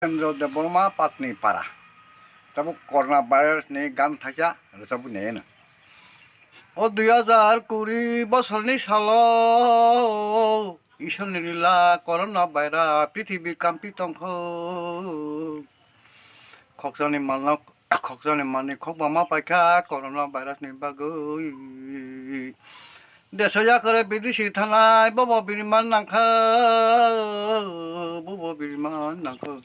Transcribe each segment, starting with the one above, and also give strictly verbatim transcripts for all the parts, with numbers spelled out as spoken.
Chandra Debbarma Patni Para. Tabuk corona virus ni gan thaisa rwchapwi naiyano. O dui hajar kuri bosorni salo Ishorni lila corona virus prithibi kampi tongkho. Khokjani malno, khokjani manwi khokbama paikha corona virus ni bagwi. Deso yakarwi bidesi thanai bobo biriman nangkha, bobo biriman nangkha.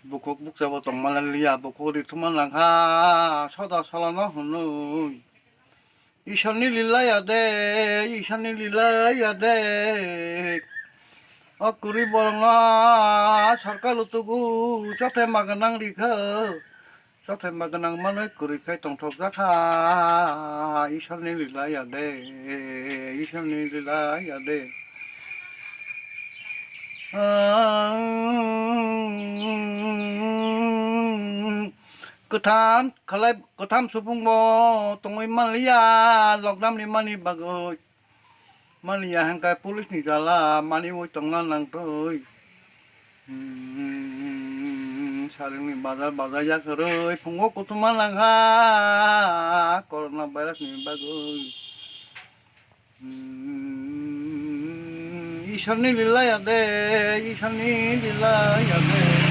Bukhuk bukchabo tongmani liya, bukhuk ri thuma nangkha, soda solano hwnwi. Ishorni lila ya de, Ishorni lila ya de. O kwrwi borokno sorkar lutugo, chothe ma gwnang rikha. Chothe ma gwnang manwi kwrwi khai tongthokjakha. Ishorni lila ya de, Ishorni lila ya de. Kwtham khalai, kwtham supungbo tongwi manliya, lockdown ni mani bagwi. Manliya hwnkhe police ni jala, maniwi tongna nangtwi. Hmm, saringni bazar, bazar yakarwi, phungo kuthuma nangkha, corona virus ni bagwi. Hmm, Ishorni lila ya de, Ishorni lila ya de.